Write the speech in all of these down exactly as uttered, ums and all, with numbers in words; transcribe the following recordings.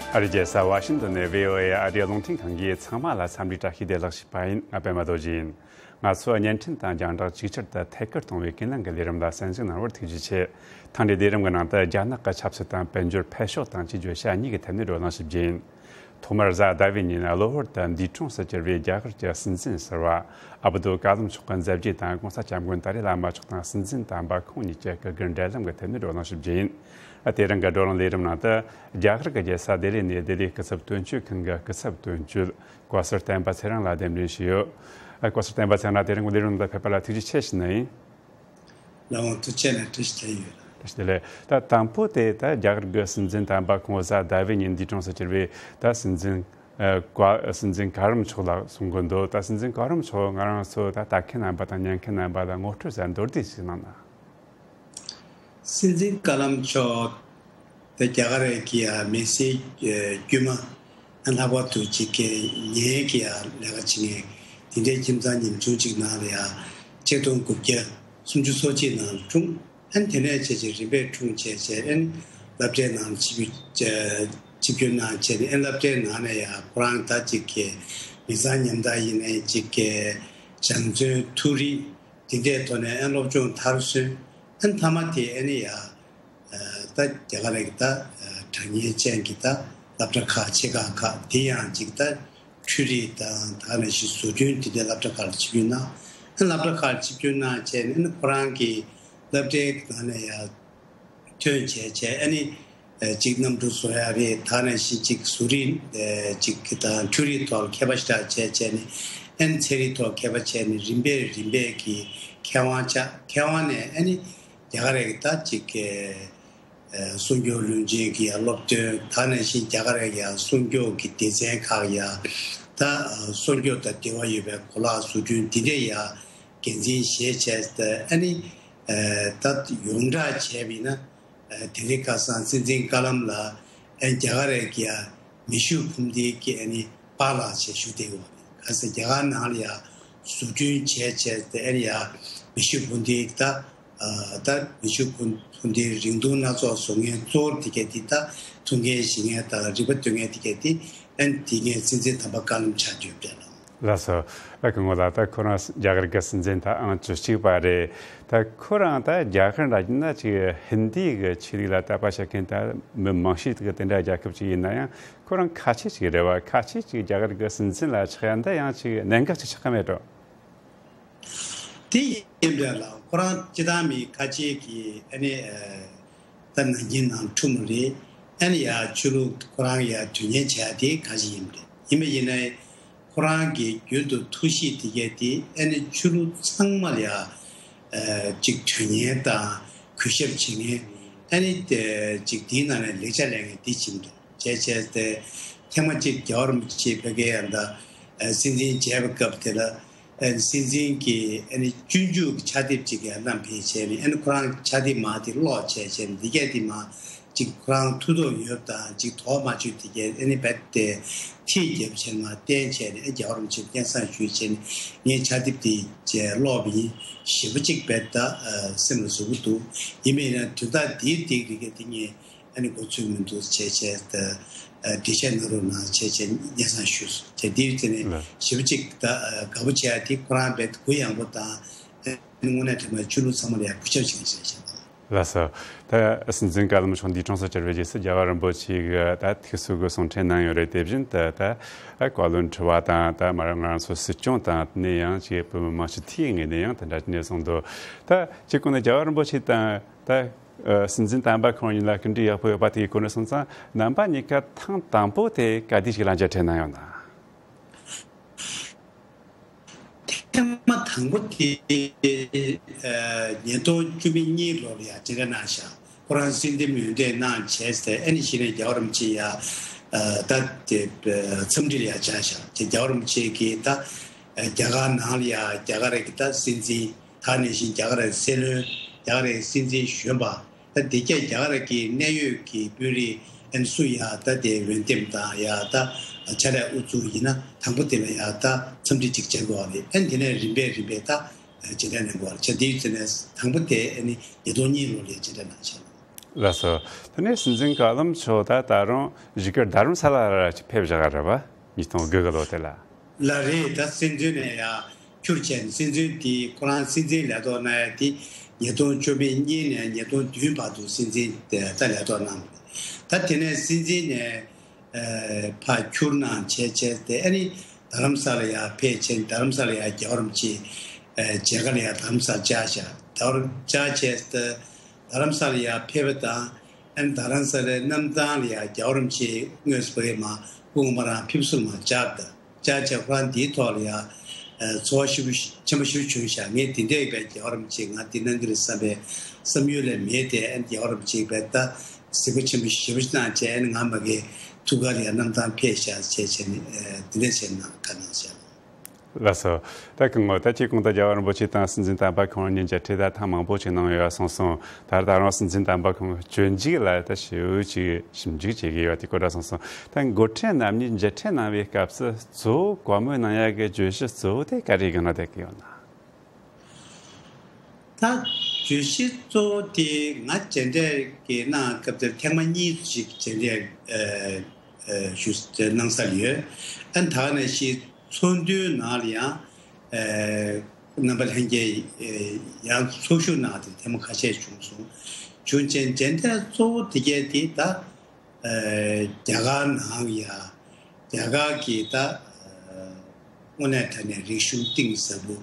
ཨ་རིའི་རྒྱལ་ས་ཝ་ཤིང་ཏོན་ནས་བྷི་ཨོ་ཨེ་ཨ་རིའི་རླུང་འཕྲིན་ཁང་གིས་ཚང་མ་ལ་འཚམས་འདྲི་བཀྲ་ཤིས་བདེ་ལེགས་ཞུས་པ་ཡིན། ང་པད་མ་རྡོ་རྗེ་ཡིན། ང་ཚོ་བརྙན་འཕྲིན་དང་རྒྱང་བསྒྲགས་ཅིག་ཅར་དུ་ཐད་ཀར་གཏོང་བའི་ཀུན་གླེང་གི་ལས་རིམ་ལ་གསན་གཟིགས་གནང་བར་ཐུགས་རྗེ་ཆེ། ཐེངས་འདིའི་ལས་རིམ་གྱི་ནང་དུ་རྒྱ་ནག་གི་ཆབ་སྲིད་དང་དཔལ་འབྱོར་འཕེལ་ཕྱོགས་དང་བཅས་བརྗོད་བྱ་གཉིས་ཀྱི་ཐད་ནས་བགྲོ་གླེང་ཞུ་རྒྱུ་ཡིན། ཐོག་མར་གཟའ་ཟླ་བའི་ཉིན་གློ་བུར་དུ་འདས་གྲོངས་སུ་གྱུར་བའི་རྒྱ་གར་གྱི་སྲིད་འཛིན་ཟུར་པ་ཨ་བ་དོ་ཀ་ལུམ་མཆོག་གི་མཛད་རྗེས་དང་༸གོང་ས་༸སྐྱབས་མགོན་ཏཱ་ལའི་བླ་མ་མཆོག་དང་སྲིད་འཛིན་དམ་པ་ཁོང་གཉིས་ཀྱི་སྐུ་སྒེར་འབྲེལ་ལམ་གྱི་ཐད་ནས་བགྲོ་གླེང་ཞུ་རྒྱུ་ཡིན། དེ་རིང་གི་བགྲོ་གླེང་ལས་རིམ་ནང་དུ་རྒྱ་གར་གྱི་རྒྱལ་ས་ལྡི་ལི་ནས་ལྡི་ལི་སྐུ་ཚབ་དོན་གཅོད་ཁང་གི་སྐུ་ཚབ་དོན་གཅོད་བཀའ་ཟུར་བསྟན་པ་ཚེ་རིང་ལགས་གདན་འདྲེན་ཞུས་ཡོད། བཀའ་ཟུར་བསྟན་པ་ཚེ་རིང་ལགས། དེ་རིང་ལས་རིམ་ནང་དུ་ཕེབས་པ་ལ་ཐུགས་རྗེ་ཆེ་ཞུ་ནི་ཡིན། ལགས་འོང་། ཐུགས་རྗེ་ཆེ་ལ་བཀྲ་ཤིས་བདེ་ལེགས། ད་དང་པོ་དེ་ད་རྒྱ་གར་གྱི་སྲིད་འཛིན་དམ་པ་ཁོང་གཟའ་ཟླ་བའི་ཉིན་འདས་གྲོངས་སུ་གྱུར་བའི་ད་སྲིད་འཛིན་ཨ་བཀའ་སྲིད་འཛིན་ཀ་རམ་མཆོག་ལ་གསུང་གི་འདུག་ད་སྲིད་འཛིན་ཀ་རམ་མཆོག་ང་རང་ཚོ་ད་ལྟ་མཁན་རྣམ་པ་དང་ཉན་མཁན་རྣམ་པ་ལ་ངོ་སྤྲོད་ཟེར་མདོར་བསྡུས་ཤིག་གནང་ན། སྲིད་འཛིན་ཀ་རམ་མཆོག་ད་རྒྱ་གར་གྱི་ཡ་མི་སེར་དཀྱུས་མ། ལྷག་པར་དུ་ཅིག་གི་ཉེན་གྱི་ཡ་ལས་ཀ་བྱེད་མཁན་དེ་འདྲའི་ཁྱིམ་ཚང་ཉམ་ཆུང་ཅིག་ནང་ལ་ཡ་ཆིག་སྟོང་དགུ་བརྒྱ་སུམ་ཅུ་སོ་གཅིག་ནང་ལ་འཁྲུངས། ཨན་དེ་ནས་བྱས་བྱས་རིམ་པས་འཁྲུངས་བྱས་བྱས་ཨན་སློབ་གྲྭའི་ནང་ཆིབས་ཆིབས་བསྒྱུར་གནང་བྱས་ནས་ཨན་སློབ་གྲྭའི་ནང་ནས་ཡ་ཁོ་རང་ད་ཅིག་གི་མི་ཚང་ཉམ་ཐག་ཡིན་ནའི་ཅིག་གི་སྦྱང་བརྩོན་ཐུགས་རིག་དེ་འདྲའི་ཐོག་ནས་ཨན་སློབ་སྦྱོང་མཐར་སོན། ཨན་མཐའ་མ་དེ་ཨན་ཡ་ད་རྒྱ་གར་གྱི་ད་དྲ་བརྙན་ཅན་གྱི་ད་སློབ་གྲྭ་ཁག་ཆེ་ཁག་ཁག་དེ་ཡང་ཅིག་ད་འཕྲུལ་རིག་དང་ད་ག་ནང་བཞིན་བཟོ་སྐྲུན་དེ་འདྲའི་སློབ་གྲྭ་ཁག་ལ་ཆིབས་བསྒྱུར་གནང་། ཨ་སློབ་གྲྭ་ཁག་ལ་ཆིབས་བསྒྱུར་གནང་བྱས་ནས་ཨ་ནི་ཁོ་རང་གི་སློབ་གྲྭའི་ནང་ནས་ཡར་ཐོན་བྱས་བྱས་ཨ་ནི་ཅིག་གནམ་གྲུ་བཟོ་ཡ་རེད། ད་ག་ནང་བཞིན་ཅིག་བཟོ་རིག་ཅིག་གི་དང་འཕྲུལ་རིག་ཐོག་ལ་མཁས་པ་ཞེ་དྲག་བྱས་བྱས་ནས་ཨ་ནི་ཚན་རིག་ཐོག་མཁས་པ་བྱས་ནས་རིམ་པས་རིམ་པས་ཀྱི་མཁས་དབང་ཆགས། མཁས་དབང་ནས་ཨ་ནི་རྒྱ་གར་གྱི་ད་ཅིག་གི་སྲུང་སྐྱོབ་བློན་ཆེན་གྱི་ཡང་སློབ་སྟོན། ད་ནང་བཞིན་རྒྱ་གར་ཡང་སྲུང་སྐྱོབ་ཀྱི་སྡེ་ཚན་ཁག་ཡང་ད་སྲུང་སྐྱོབ་དང་འབྲེལ་བ་ཡོད་པའི་གོ་ལག་བཟོ་སྐྲུན་འདི་འདྲ་ཡང་འགན་འཛིན་བཞེས་བྱས་ཏེ་ཨ་ནི་ད་ཡོངས་གྲགས་བྱས་པ་ཡིན་ན་དེ་རིང་ཁ་སང་སྲིད་འཛིན་ཀ་ལམ་ལ་ཨ་རྒྱ་གར་གྱི་ཡང་མེ་ཤུགས་འཕུར་མདེལ་གྱི་ཨ་ནི་པཱ་ལགས་བྱས་ཞུ་བསྡད་ཡོད་པ་རེད། ག་ཟེ་རྒྱ་གར་ནང་ལ་ཡང་བཟོ་སྐྲུན་བྱས་བྱས་ཏེ་ཨ་ནི་ཡང་མེ་ཤུགས་འཕུར་མདེལ་ད། ད་མེ་ཤུགས་འཕུར་འཕུར་མདེལ་རིང་ཐུང་སྣ་ཚོགས་བཟོ་མཁན་གཙོ་བོ་དེ་གས་དེ་ད་ཐུག་འགན་བཞེས་མཁན་དང་རིག་པ་སྟོན་མཁན་དེ་གས་དེ་ཨན་དེ་ངས་སྲིད་འཛིན་དམ་པ་བཀའ་བློན་ཆགས་རྒྱུ་བསྡད་ལ། ལགས་སོ། ལགས་ཀྱི་ངོ་ལ་ད་ཁོ་རང་རྒྱ་གར་གྱི་སྲིད་འཛིན་ད་ཨང་བཅུ་གཅིག་པ་རེད། ད་ཁོ་རང་ད་རྒྱ་གར་འདྲ་ཡིན་ན་ཅིག་ཧིན་དི་གི་ཆོས་ལུགས་ལ་དད་པ་བྱེད་མཁན་ད་མི་མང་ཤོས་དེ་གི་དེ་འདྲ་རྒྱལ་ཁབ་ཅིག་ཡིན་ན་ཡང་ཁོ་རང་ཁ་ཆེ་ཅིག་རེད་བ། ཁ་ཆེ་ཅིག་རྒྱ་གར་གྱི་སྲིད་འཛིན་ལ་ཆགས་ཡ་འདི་ཡང་ཅིག་གནད་འགག་ཅིག་ཆགས་ཀྱི་མེད་འགྲོ། དེ་ཡིན་པས་ལ་ཁོ་རང་སྤྱི་བཏང་མི་ཁ་ཆེ་གི་ཨ་ནི་ད་ནང་ཁྱིམ་ནང་འཁྲུངས་པ་རེད། ཨ་ནི་ཡ་ཆོས་ལུགས་ཁོ་རང་ཡ་དོན་གཉེར་བྱས་དེ་ག་ཞིག་ཡིན་པ་རེད། ཡིན་པ་ཡིན་ན་ཁོ་རང་གི་རྒྱུན་དུ་ཐུགས་གཤིས་དེ་གས་དེ་ཨ་ནི་ཆོས་ལུགས་ཚང་མ་ལ་ཡ་ཅིག་དོན་གཉེར་དང་གུས་ཞབས་བྱེད་མཁན་ཨ་ནི་ཅིག་དེའི་ནང་ནས་ལེགས་ཆ་ལེན་མཁན་དེ་ཡིན་པ་རེད། བྱས་བྱས་ཏེ་ཐེངས་མ་གཅིག་རྒྱལ་བ་རིན་པོ་ཆེ་ཕ་གིར་ཡང་ད་སྲིད་འཛིན་མཇལ་བའི་སྐབས་དེ་ལ་སྲིད་འཛིན་གྱིས་སྤྱོད་འཇུག་གི་ཕྱག་དེབ་ཅིག་ཡང་བསྣམས་ཕེབས་བྱས་ནས་ཁོ་རང་ཕྱག་དེབ་མ་དེ་ཀློག་བྱས་བྱས་ནས་འདི་གས་དེ་མ་ཅིག་ཁོ་རང་ཐུགས་དོགས་ཡོད་དང་ཅིག་དོགས་མ་ཆོད་དེ་གས་རྦད་དེ་ཐིག་བརྒྱབ་བྱས་མ་བསྟན་བྱས་ནས་རྒྱལ་བ་རིན་པོ་ཆེ་སྙན་སེང་ཞུས་བྱས་ནས་ངས་ཕྱག་དེབ་དེ་ཀློག་པ་ཡིན། ཞེ་པོ་ཅིག་རྦད་ད་སེམས་ལ་ཟུག་གི་འདུག་ཡིན་མིན་ན་དོན་དག་འདིའི་སྟེང་རིག་གས་དེ་ངས་ཨ་ནི་འགོ་ཚུགས་མི་འདུག་བྱས་བྱས་ད་འགྲེལ་བཤད་གནང་རོགས་གནང་བྱས་བྱས་སྙན་སེང་ཞུས་སོང་། བྱས་དེའི་ཚེ་ནས་ཞེ་པོ་ཅིག་ད་དགའ་པོ་བྱས་ཏེ་ཁོ་རང་རྦད་གུ་ཡངས་པོ་དང་ཨ་ནི་དངོས་གནས་དྲང་གནས་ཆོས་ལུགས་ཚང་མ་ལ་ཡང་གུས་ཞབས་བྱེད་མཁན་ཞིག་རེད་བྱས། ལགས་སོ། ད་སྲིད་འཛིན་བཀའ་བློན་མཆོག་འདས་གྲོངས་སུ་གྱུར་བའི་རྗེས་སུ་རྒྱལ་བ་རིན་པོ་ཆེ་གི་ད་ཐུགས་གསོ་གི་གསུང་འཕྲིན་གནང་ཡོད་རེད། དེ་བཞིན་དུ་ད་བཀའ་བློན་ཁྲི་པ་དང་ད་མར་ང་རང་ཚོ་སྲིད་སྐྱོང་དང་ནས་ཡང་ཅིག་བོད་མི་མང་སྤྱི་འཐུས་ངོས་ནས་ཡང་དེ་འདྲ་ནས་གསུངས་འདུག་ད་ཅིག་གོང་ནས་རྒྱལ་བ་རིན་པོ་ཆེ་དང་ད་སྲིད་འཛིན་དམ་པ་ཁོང་གཉིས་ལ་སྐུ་མདུན་ཡག་པོ་ཡོད་པ་དེའི་སྐོར་ནས་སོང་ཙང་རྣམ་པ་གཉིས་ཀ་ཐེངས་དང་པོ་དེ་ག་དུས་ཤིག་ལ་མཇལ་འཕྲད་གནང་ཡོད་ན། ཐེངས་མ་དང་པོ་དེ་ཉིས་སྟོང་བཅུ་གཉིས་ལོར་ཡ་མཇལ་འཕྲད་གནང་ཤག་ཁོ་རང་སྲིད་འདེམས་ཡོན་ཏན་གནང་བྱས་ཏེ་ཨ་ནི་གཞི་ནས་རྒྱལ་བ་རིན་པོ་ཆེ་ཡ་ད་དེ་འཚམས་འདྲིར་ཡ་བཅར་ཤག་དེ་རྒྱལ་བ་རིན་པོ་ཆེ་གིས་ད་རྒྱ་གར་ནང་ལ་ཡ་རྒྱ་གར་གྱི་ད་སྲིད་འཛིན་ད་ནང་བཞིན་རྒྱ་གར་གྱི་སྲིད་བློན་རྒྱ་གར་གྱི་སྲིད་འཛིན་གཞོན་པ། ད་དེ་གས་རྒྱ་གར་གྱི་གནད་ཡོད་ཀྱི་དཔོན་རིགས་ཨན་སུ་ཡ་ད་དེ་འོས་འདེམས་དང་ཡ་ད་ཕྱག་ལས་དབུ་བཙུགས་ཡིན་ན་དང་པོ་དེ་ལ་ཡ་ད་འཚམས་འདྲི་ཅིག་བྱེད་དགོས་པ་རེད། ཨན་དེ་ནས་རིམ་པས་རིམ་པས་ད་མཇལ་འཕྲད་གནང་དགོས་པ་རེད། བྱས་དེའི་ཚེ་ནས་དང་པོ་དེ་ཨ་ནི་ཉིས་སྟོང་གཉིས་ལོ་ལ་མཇལ་འཕྲད་གནང་བྱས། ལགས་སོ། དེ་ནས་སྲིད་འཛིན་བཀའ་བློན་མཆོག་ད་ད་རུང་བཞུགས་སྒར་རྡ་རམ་ས་ལ་ལ་ཕེབས་བཞག་རེད་པ། ཉིས་སྟོང་དགུ་གི་ལོ་དེ་ལ། ལགས་རེད། ད་སྲིད་འཛིན་ནས་ཡར་འཁྱུར་བྱས་ནས་སྲིད་འཛིན་དེ་ཁོ་རང་སྲིད་འཛིན་ལས་ཐོག་གནང་ཡ་དེ་ཉིས་སྟོང་བཅུ་གཉིས་ནས་ཉིས་སྟོང་བདུན་བར་དུ་སྲིད་འཛིན་ད་ལས་ཐོག་གནང་བ་རེད། ད་དེ་ནས་སྲིད་འཛིན་ནས་ཨ་ཕར་འཁྱུར་གནང་བྱས་བྱས་ཏེ། ཨ་ནི་རྡ་རམ་ས་ལ་ཡར་ཕེབས་བྱས། རྡ་རམ་ས་ལ་ཡར་རྒྱལ་བ་རིན་པོ་ཆེ་ཨ་མཇལ་ཁ་ལ་ཡར་རྡ་རམ་ས་ལ་བཅར་བཞག་རྡ་རམ་བཅར་བྱས་ཏེ། རྡ་རམ་ས་ལ་ཡར་ཕེབས་པ་དང་། ཨ་ནི་རྡ་རམ་ས་ལའི་གནམ་ཐང་ལ་ཡར་རྒྱལ་བ་རིན་པོ་ཆེ་དངོས་སུ་ཕ་གིར་མར་སྐུ་ངོ་མ་རང་ཕེབས་བསུ་མར་བཅར་ད་བཅར་བྱས། ཁོ་རང་འདིའི་ཐོག་ལ་ཡར་ཨ་ཚོར་བ་ཞེ་པོ་ཆེན་པོ་ཞེ་པོ་བྱུང་ཤག་ངས་འདི་འདྲས་པའི་རྒྱལ་བ་རིན་པོ་ཆེ་ང་འདི་གནང་གི་རེད་བསམ་པའི་བསམ་ཡུལ་ལས་མེད་དེ། ཨ་ནི་རྒྱལ་བ་རིན་པོ་ཆེ་པའི་ད་གཟིགས་པ་ཆེན་པོ་ཞེ་པོ་ཅིག་གནང་བྱས། ཨ་ནི་ང་མ་གིའི་ཐུགས་ཀ་ལ་ཡར་གནམ་ཐང་ཕེབས་ཤག་བྱས་བྱས་ནས་ཨ་འདི་འདྲས་བྱས་གནང་བཀའ་གནང་བཞག་ལགས་སོ། ད་སྐུ་ངོ་ད་ཁྱེད་གོང་ད་རྒྱལ་བ་རིན་པོ་ཆེ་དང་སྲིད་འཛིན་དམ་པ་ཁོང་གཉིས་མཇལ་འཕྲད་ད་ཐེངས་མང་པོ་ཞིག་གནང་ཡོད་གསུངས་སོང་། ད་ད་རུང་སྲིད་འཛིན་དམ་པ་ཁོང་སྤྱོད་འཇུག་ལ་ད་ཞེ་པོ་ཅིག་ཞིབ་འཇུག་བྱེད་ཀྱི་ཡོད་དེ་སྐོར་ལ་གསུངས་སོང་། ད་འགོ་ཁྲིད་རྣམ་གཉིས་མཇལ་འཕྲད་གནང་བའི་སྐབས་སུ་གཙོ་བོ་བཀའ་མོལ་གནང་ཡག་གི་བརྗོད་གཞི་གཙོ་བོ་དེ་ག་རེ་ཡིན་ན་བསྡད་ཀྱི་ཡོད་ན། ད་བརྗོད་གཞི་གཙོ་བོ་དེ་ང་མཇལ་འཕྲད་ཀྱི་གནང་སྐབས་དེར་ཐེངས་མ་གཉིས་ཤིག་མཇལ་འཕྲད་ཨ་ཨ་ཞུ་གནང་ས་ཡོད། ཨ་ནི་ད་ག་ནང་བཞིན་ཚོགས་འདུའི་ནང་ལ་ཡང་ཨ་རྣམ་པ་ལྷན་རྒྱས་ཨ་ཡང་ཚོགས་ཞུགས་གནང་སྟེ་ཐེངས་མ་ཁ་ཤས་བྱུང་སོང་། བྱུང་བྱས་མཇལ་འཕྲད་གཙོ་བོ་དེ་གས་དེ་ད་ཨ་རྒྱ་གར་ནང་ཡ་རྒྱ་གར་གྱི་ད་ཨ་དངོས་གནས་དྲང་གནས་རིག་གཞུང་གཏིང་ཟབ་པོ།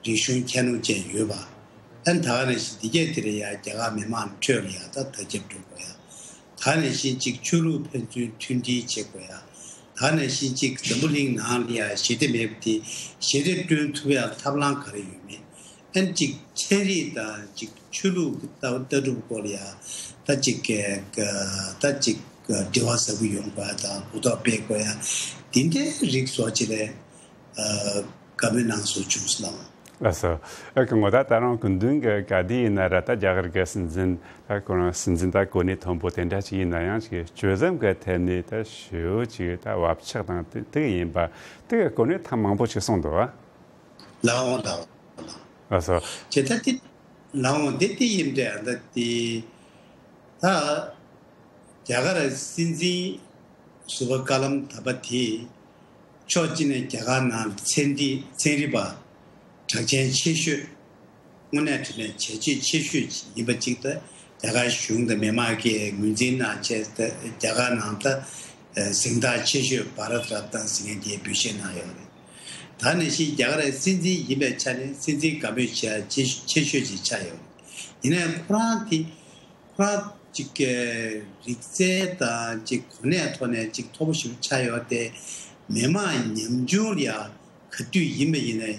རིག་གཞུང་ཁྱད་ནོར་ཅན་ཡོད་པ། ཨ་ནི་ད་ག་ནང་བཞིན་འདི་གས་དེ་ལ་ཡ་རྒྱ་གར་མི་མང་ཁྲོད་ལ་ཡ་ད་དར་ཁྱབ་འགྲོ་དགོས་ཡ། ད་ག་ནང་བཞིན་ཅིག་ཆོས་ལུགས་ཕན་ཚུན་མཐུན་སྒྲིལ་བྱེད་དགོས་ཡ། ད་ག་ནང་བཞིན་ཅིག་འཛམ་བུ་གླིང་ནང་ལ་ཡ་ཞི་བདེ་མེད་པ་དེ་ཞི་བདེ་བསྐྲུན་ཐུབ་ཡ་ཐབས་ལམ་ག་རེ་ཡོད་མེད། ཨ་ནི་ཅིག་ཚན་རིག་དང་ཅིག་ཆོས་ལུགས་ཀྱི་ལྟ་ལྟ་གྲུབ་སྐོར་ལ་ཡ་ད་ཅིག་ག་ད་ཅིག་འབྲེལ་བ་ཟབ་པོ་ཡོང་དགོས་ཡ་དང་གོ་རྟོགས་སྤེལ་དགོས་ཡ། འདི་འདྲའི་རིགས་བཟོ་ཅིག་ལས་ཨ་བཀའ་མོལ་གནང་སྲོལ་བྱུང་སོང་ལགས། ལགས་སོ། ཨ་ཁུ་ངོ་ད་ད་རུང་སྐུ་མདུན་གྱི་ག་དུས་ཡིན་ན་ར་ད་རྒྱ་གར་གྱི་སྲིད་འཛིན་ད་ཁོ་རང་སྲིད་འཛིན་ད་གོ་གནས་མཐོན་པོ་དེ་འདྲ་ཅིག་ཡིན་ན་ཡང་ཅིག་སྤྱོད་ལམ་གྱི་ཐད་ནས་ད་ཞེ་པོ་ཅིག་ད་བབ་ཆགས་དང་དེ་དེ་ཡིན་པ་དེ་གི་གོ་གནས་ཐེངས་མང་པོ་ཞིག་གསུངས་འདུག་བ། ལགས་འོང་ལགས་འོང་། ལགས་སོ། ཅེ་ད་དེ་ལགས་འོང་དེ་དེ་ཡིན་འདྲ་ད་དེ་ད་རྒྱ་གར་སྲིད་འཛིན་ཟུར་པ་བཀའ་བློན་ད་པ་དེ་ཕྱོགས་གཅིག་ནས་རྒྱ་གར་ནང་ཚན་རིག་ཚན་རིག་པ་གྲགས་ཅན་ཆེ་ཤོས། དངོས་གནས་དྲང་གནས་བྱས་རྗེས་ཆེ་ཤོས་ཡིན་པ་གཅིག་དང་། རྒྱ་གར་གཞུང་དང་མི་མང་གིས་ངོས་འཛིན་གནང་བྱས་ཏེ་རྒྱ་གར་ནང་ད་གཟེངས་རྟགས་ཆེ་ཤོས་བྷ་རད་རཏ་ན་ཟེར་མཁན་དེ་འབུལ་བཞེས་གནང་ཡོད་རེད། ད་ནང་བཞིན་རྒྱ་གར་སྲིད་འཛིན་ཡིན་པའི་ཆ་ནས་སྲིད་འཛིན་དགའ་མོས་བྱེད་ཡ་ཆེ་ཆེ་ཤོས་ཅིག་ཆགས་ཡོད་རེད། ཡིན་ནའི་ཁོ་རང་དེ་ཁོ་རང་ཅིག་གི་རིག་རྩལ་དང་ཅིག་གོ་གནས་ཐོག་ནས་ཅིག་མཐོ་པོ་ཞེ་པོ་ཆགས་ཡོད་དེ། མི་མང་ཉམ་ཆུང་ལ་ཡ་ག་དུས་ཡིན་པ་ཡིན་ནའི་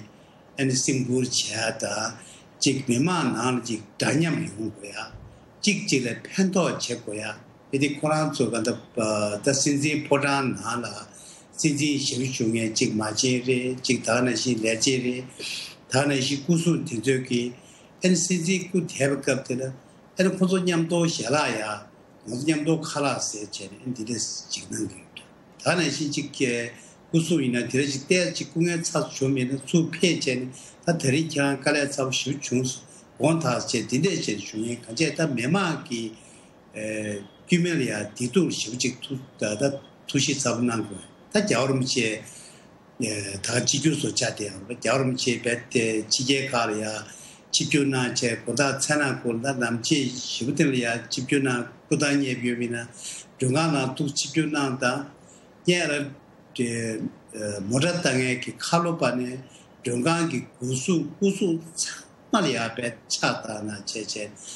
ཨ་ནི་སེམས་ཁུར་བྱེད་ཡ་དང་། གཅིག་མི་མང་ནང་ལ་གཅིག་འདྲ་མཉམ་ཡོང་དགོས་ཡ། གཅིག་གཅིག་ལ་ཕན་ཐོགས་བྱེད་དགོས་ཡ། དེ་དེ་ཁོ་རང་ཚོ་ག་འདྲ་ད་སྲིད་འཛིན་ཕོ་བྲང་ནང་ལ་སྲིད་འཛིན་ཞབས་ཞུ་བྱེད་མཁན་གཅིག་མ་བྱན་རེད། གཅིག་ད་ག་ནང་བཞིན་ལས་བྱེད་རེད། ད་ག་ནང་བཞིན་སྐུ་སྲུང་དེ་ཚོས་ཀྱིས་ཨ་ནི་སྲིད་འཛིན་སྐུ་དེད་པའི་སྐབས་དེ་ལ་ཨ་ནི་ཁོ་ཚོ་མཉམ་དུ་ཞལ་ལག་ཡ། ང་ཚོ་མཉམ་དུ་ཁ་ལག་ཟས་བྱས་ནས་འདི་འདྲས་ཅིག་གནང་གི་ཡོད། ད་ནང་བཞིན་ཅིག་གི་སྐུ་སྲུང་ཡིན་ན་དེ་ར་ཅིག་བལྟས་ཅིག་སྐུ་ངལ་ཚ་བྱུང་མེད་ན་ཚུར་ཕེབས་བྱས་ནས་ད་དེ་རིང་ཁྱེད་རང་དཀའ་ལས་ཚ་པོ་ཞེ་པོ་བྱུང་སོང་། དགོངས་དག་བྱས་འདི་འདྲས་བྱས་བྱུང་ཡིན། གང་བྱས་ད་མི་མང་གི་ཨེ་དཀྱུས་མ་ལ་ཡ་བདེ་སྡུག་ཞེ་པོ་ཅིག་ཐུགས་ད་ད་ཐུགས་གཤིས་ཚ་པོ་གནང་དགོས། ད་རྒྱལ་བ་རིན་པོ་ཆེ་ད་གཅིག་གྱུར་བཟོ་ཆགས་དེ་ཡང་རྒྱལ་བ་རིན་པོ་ཆེ་རྦད་དེ་ཕྱི་རྒྱལ་ཁག་ལ་ཡ་ཆིབས་བསྒྱུར་གནང་བྱས། དགོང་དག་མཚན་ནག་གུང་ལ་ནམ་ཕྱེད་བཞི་པོ་དེ་ལ་ཡ་ཆིབས་བསྒྱུར་གནང་། སྐུ་ཐང་གཉེར་ཡོད་མིན་ན་མགྲོན་ཁང་ནང་ཐུག་ཆིབས་བསྒྱུར་གནང་དང་། སྔོན་ལ་དེ་མོ་ཊ་བཏང་མཁན་གྱི་ཁ་ལོ་པ་ནས་མགྲོན་ཁང་གི་སྒོ་སྲུང་སྐུ་སྲུང་ཚང་མ་ལ་ཡ་རྦད་ཕྱག་བཏང་གནང་བྱས་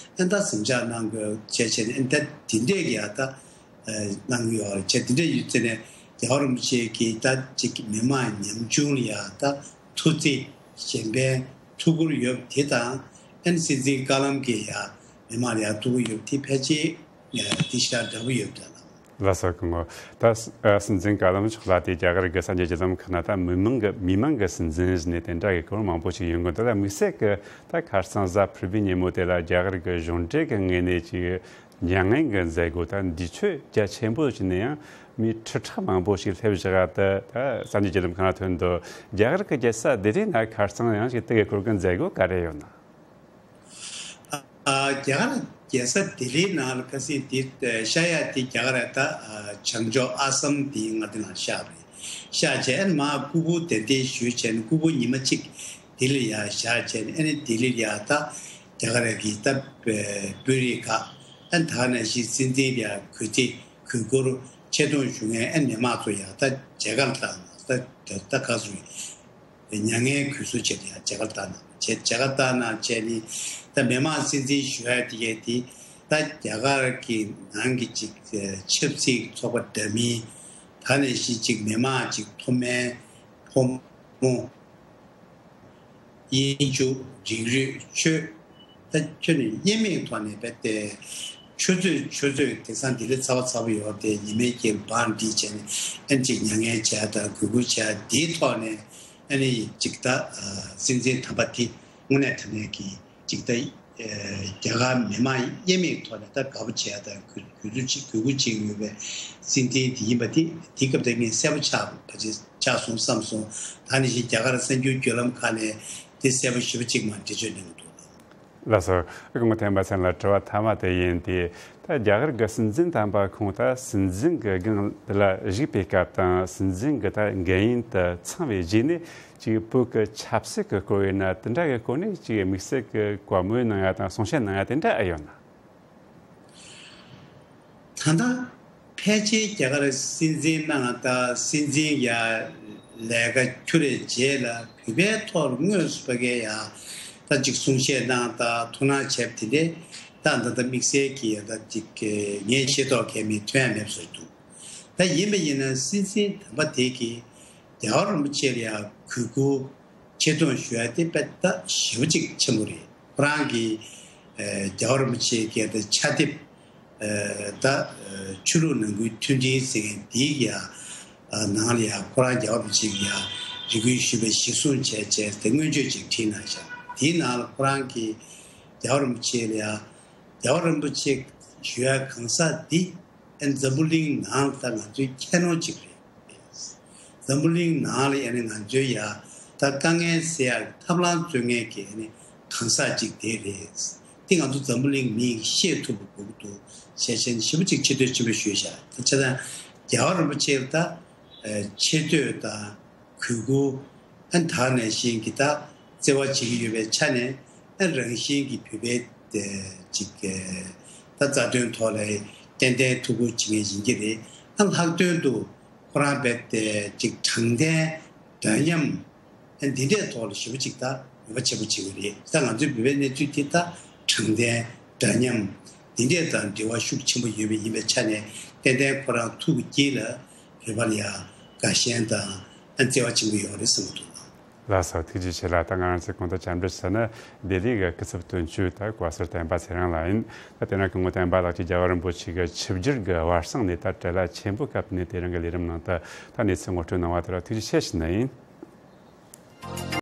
བྱས། ཨ་ད་གཟིམ་འཇག་གནང་དགོས་བྱས་བྱས་ནས་ཨ་ད་དེ་འདྲས་ཀྱི་ཡ་ད། གནང་གི་ཡོད་རེད། བྱས་དེ་འདྲ་ཡོད་ཚེ་ནས་རྒྱལ་བ་རིན་པོ་ཆེ་གིས་ད་ཅིག་མི་མང་ཉམ་ཆུང་ལ་ཡ་ད་ཐུགས་བརྩེ་གཞན་ཕན་ཐུགས་ཁུར་ཡོད་དེ་དང་། ཨ་ནི་སྲིད་འཛིན་བཀའ་བློན་གྱིས་ཡ་མི་མང་ལ་ཡ་ཐུགས་ཁུར་ཡོད་དེ་ཕལ་ཆེར་དེ་ཤ་འདྲ་པོ་ཡོད་འདྲ་ལ། ལགས་སོ། སྐུ་ངོ། ད་སྲིད་འཛིན་བཀའ་བློན་མཆོག་ལ་དེ་རྒྱ་གར་གྱི་གསར་འགྱུར་བརྒྱུད་ལམ་ཁག་ན་ད་མི་མང་གི་མི་མང་གི་སྲིད་འཛིན་ཟེར་ནས་དེ་འདྲ་གི་སྐོར་མང་པོ་ཞིག་ཡོང་གི་འདུག་ད་དམིགས་བསལ་གྱི་ད་ཁ་སང་གཟའ་ཕུར་བུའི་ཉིན་མོ་དེ་ལ་རྒྱ་གར་གྱི་གཞུང་འབྲེལ་གྱི་ངོས་ནས་ཅིག་མྱ་ངན་གྱི་མཛད་སྒོ་དང་འདས་མཆོད་རྒྱ་ཆེན་པོ་ཞིག་ནས་ཡང་མི་ཁྲི་ཕྲག་མང་པོ་ཞིག་སླེབས་བཞག་ད་ད་གསར་འགྱུར་བརྒྱུད་ལམ་ཁག་ན་ཐོན་འདུག་རྒྱ་གར་གྱི་རྒྱལ་ས་ལྡི་ལི་ན་ཁ་སང་ཡང་ཞིག་དེ་གའི་སྐོར་གྱི་མཛད་སྒོ་ག་རེ་ཡོད་ན། ཨ་རྒྱ་གར་ རྒྱལ་ས་ལྡི་ལིའི་ནང་ལ་ཁ་སང་དེ་ཤར་ཡག་དེ་རྒྱ་གར་ད་བྱང་ཕྱོགས་ཨ་སམ་དེའི་མངའ་སྡེ་ནང་ཤར་རེད། ཤར་བྱས་ཨ་ནི་མར་སྐུ་འབུལ་གདན་འདྲེན་ཞུས་བྱས་ནས་སྐུ་འབུལ་ཉི་མ་གཅིག་ལྡི་ལི་ལ་ཡར་བཞག་བྱས་ནས་ཨ་ནི་ལྡི་ལི་ལ་ཡར་ད་རྒྱ་གར་གྱི་ད་དཔོན་རིགས་ཁག་ཨ་ནི་ད་ག་ནང་བཞིན་སྲིད་འཛིན་ལ་ཡར་གུས་བརྩི་གུས་བཀུར་ཆེ་མཐོང་ཞུ་མཁན་ཨ་ནི་མི་མང་ཚོ་ཡར་ད་མཇལ་ཁ་བཏང་ད་ད་ག་ཚོད་མྱ་ངན་གུས་གསོལ་བྱས་ཏེ་ཡང་མཇལ་ཁ་བཏང་གནང་བྱས་མཇལ་ཁ་བཏང་གནང་བྱས་ནི་ད་མི་མང་སྲིད་འཛིན་ཞུ་ཡ་དེ་གས་དེ་ད་རྒྱ་གར་གྱི་ནང་གི་ཅིག་ཆབ་སྲིད་ཚོགས་པ་འདྲ་མིན་ད་ནས་ཤི་ཅིག་མི་མང་ཅིག་མཐོ་དམན་ཕོ་མོ་དབྱིན་ཇུ་རིགས་རུས་ཆོས་ད་ཁྱོད་ནི་དབྱེར་མེད་ཐོག་ནས་རྦད་དེ་ཆུ་ཚོད་ཆུ་ཚོད་དེང་སང་ལྡི་ལི་ཚ་བ་ཚ་བ་ཡོད་དེ་ཉི་མའི་དཀྱིལ་བང་སྒྲིག་བྱས་ནས་ཨ་ནི་ཅིག་མྱ་ངན་བྱས་དང་གུས་བཀུར་བྱས་དེའི་ཐོག་ནས་ཨ་ནི་ཅིག་ད་སྲིད་འཛིན་དམ་པ་དེ་དངོས་གནས་དྲང་གནས་ཀྱི་ཅིག་ད་རྒྱ་གར་མི་མང་དབྱེར་མེད་ཐོག་ནས་ད་དགའ་པོ་བྱས་དང་གུས་གུས་བཀུར་ཅིག་གུས་བཀུར་ཅིག་ཡོད་པའི་སྲིད་འཛིན་དེ་ཡིན་པ་དེ་དེ་སྐབས་དེ་ངས་གསལ་པོ་ཆགས་པ་ཅིག་ཆགས་སོང་བསམ་སོང་། ད་ནི་བཞིན་རྒྱ་གར་གསར་འགྱུར་བརྒྱུད་ལམ་ཁག་ནས་དེ་གསལ་པོ་ཞེ་པོ་ཅིག་མར་འགྲེལ་བརྗོད་གནང་གི་འདུག་ལགས་སོ། སྐུ་ངོ་བསྟན་པ་ཚེ་རིང་ལ་དྲི་བ་མཐའ་མ་དེ་ཡིན་ཏེ། ད་རྒྱ་གར་གྱི་སྲིད་འཛིན་དམ་པ་ཁོང་ད་སྲིད་འཛིན་གྱི་སྒང་དེ་ལ་བཞུགས་པའི་སྐབས་དང་སྲིད་འཛིན་གྱི་ད་འགན་ཡུན་དུ་ཚང་བའི་རྗེས་ནས་ཅིག་བོད་ཀྱི་ཆབ་སྲིད་ཀྱི་སྐོར་ཡིན་ན་དེ་འདྲ་གི་སྐོར་ནས་ཅིག་དམིགས་བསལ་གྱི་བཀའ་མོལ་གནང་ཡ་དང་གསུང་བཤད་གནང་ཡ་དེ་འདྲ་ཨེ་ཡོད་ན། ད་ལྟ་ཕལ་ཆེར་རྒྱ་གར་སྲིད་འཛིན་གནང་དང་སྲིད་འཛིན་ཡ་ལས་ཀ་འཁྱུར་རེ་རྗེས་ལ་བོད་པའི་ཐོག་ལ་དངོས་སུ་ཕ་གིར་ཡ་ད་ཅིག་གསུང་བཤད་གནང་དང་ཐུགས་སྣང་བྱས་པ་དེ་འདྲས་ད་ད་ལྟ་དམིགས་བསལ་གྱི་ཡ་ད་ཅིག་ངའི་ཤེས་རྟོགས་གལ་མི་ཐོན་ཡ་མེད་པ་བཟོས་འདུག་ད་ཡིན་པ་ཡིན་ན་སྲིད་འཛིན་དམ་པ་དེ་གིས་རྒྱལ་བ་རིན་པོ་ཆེ་ལ་ཡ་གུས་བཀུར་ཆེ་མཐོང་ཞུ་ཡ་དེ་དཔེ་ད་ཞེ་པོ་ཅིག་ཆེན་པོ་རེད། ཁོ་རང་གིས་ཨ་རྒྱལ་བ་རིན་པོ་ཆེ་གི་ད་ཕྱག་དེབ་ཨ་ད་ཨ་ཆོས་ལུགས་ནང་ཁུལ་མཐུན་སྒྲིལ་ཟེར་མཁན་དེའི་ཡ་ཨ་ནང་ལ་ཡ་ཁོ་རང་རྒྱལ་བ་རིན་པོ་ཆེ་གི་ཡ་རེ་སྐུལ་ཞུས་པའི་གཞིར་བཟུང་བྱས་བྱས་དེ་མངོན་བརྗོད་ཅིག་བྲིས་གནང་ཤག་དེའི་ནང་ལ་ཁོ་རང་གིས་རྒྱལ་བ་རིན་པོ་ཆེ་ལ་ཡ་རྒྱལ་བ་རིན་པོ་ཆེ་ཞུ་ཡ་གང་ཟག་འདི་ཨ་འཛམ་བུ་གླིང་ནང་ལ་ད་ང་ཚོའི་ཁྱད་ནོར་ཅིག་རེད། འཛམ་བུ་གླིང་ནང་ལ་ཡ་ནི་ང་ཚོའི་ཡ་ད་དཀའ་ངལ་སེལ་ཡག་ཐབས་ལམ་འཚོལ་མཁན་གྱི་ཡ་ནི་གང་ཟག་ཅིག་དེ་རེད། དེ་ང་ཚོ་འཛམ་བུ་གླིང་མིས་ཤེས་ཐུབ་པ་དགོས་ཀྱི་འདུག་ཞེས་བྱས་ནས་ཞེ་པོ་ཅིག་ཆེ་བསྟོད་ཆེན་པོ་ཞུས་བཞག་ད་བྱས་ཙང་རྒྱལ་བ་རིན་པོ་ཆེ་ལ་ད་ཆེ་བསྟོད་དང་གུས་བཀུར་ཨ་ད་ག་ནང་བཞིན་གྱི་ད་བརྩེ་བ་བྱེད་ཀྱི་ཡོད་པའི་ཆ་ནས་ཨ་རང་བཞིན་གྱི་བོད་པའི་ཅིག་ད་རྩ་དོན་ཐོག་ལ་ཏན་ཏན་ཐུགས་ཁུར་བྱེད་མཁན་ཡིན་གྱི་རེད། ཨ་ལྷག་དོན་དུ་ཁོ་རང་རྦད་དེ་ཅིག་དྲང་བདེན་འདྲ་མཉམ་འདི་འདྲའི་ཐོག་ལ་ཞེ་པོ་ཅིག་ད་འོས་པ་ཆེན་པོ་བྱེད་ཀྱི་རེད། ད་ང་ཚོའི་བོད་པའི་གནས་ཚུལ་དེ་ད་དྲང་བདེན་འདྲ་མཉམ་འདི་འདྲའི་དང་འབྲེལ་བ་ཤུགས་ཆེན་པོ་ཡོད་པ་ཡིན་པའི་ཆ་ནས་ཏན་ཏན་ཁོ་རང་ཐུགས་ཀྱི་དཀྱིལ་ལ་བོད་པ་ལ་ཡང་དགའ་ཞེན་དང་བརྩེ་བ་ཆེན་པོ་ཡོད་རེད་བསམ་གྱི་འདུག་ལགས་སོ། ཐུགས་རྗེ་ཆེ་ལགས། ད་ང་རང་ཚོས་གོང་དུ་བཅར་འདྲི་ཞུས་ན་ལྡི་ལི་གི་སྐུ་ཚབ་དོན་གཅོད་ད་བཀའ་ཟུར་བསྟན་པ་ཚེ་རིང་ལགས་ཡིན། ད་དེ་རིང་སྐུ་ངོ་བསྟན་པ་ལགས་ཀྱིས་རྒྱལ་བ་རིན་པོ་ཆེ་གི་ཆིབས་བསྒྱུར་གྱི་བར་གསེང་ནས་ད་བྲེལ་བ་ཆེན་པོའི་སྐབས་ནས་དེ་རིང་གི་ལས་རིམ་ནང་དུ་ད་གནས་ཚུལ་ངོ་སྤྲོད་གནང་བ་དེ་ལ་ཐུགས་རྗེ་ཆེ་ཞུ་ནི་ཡིན།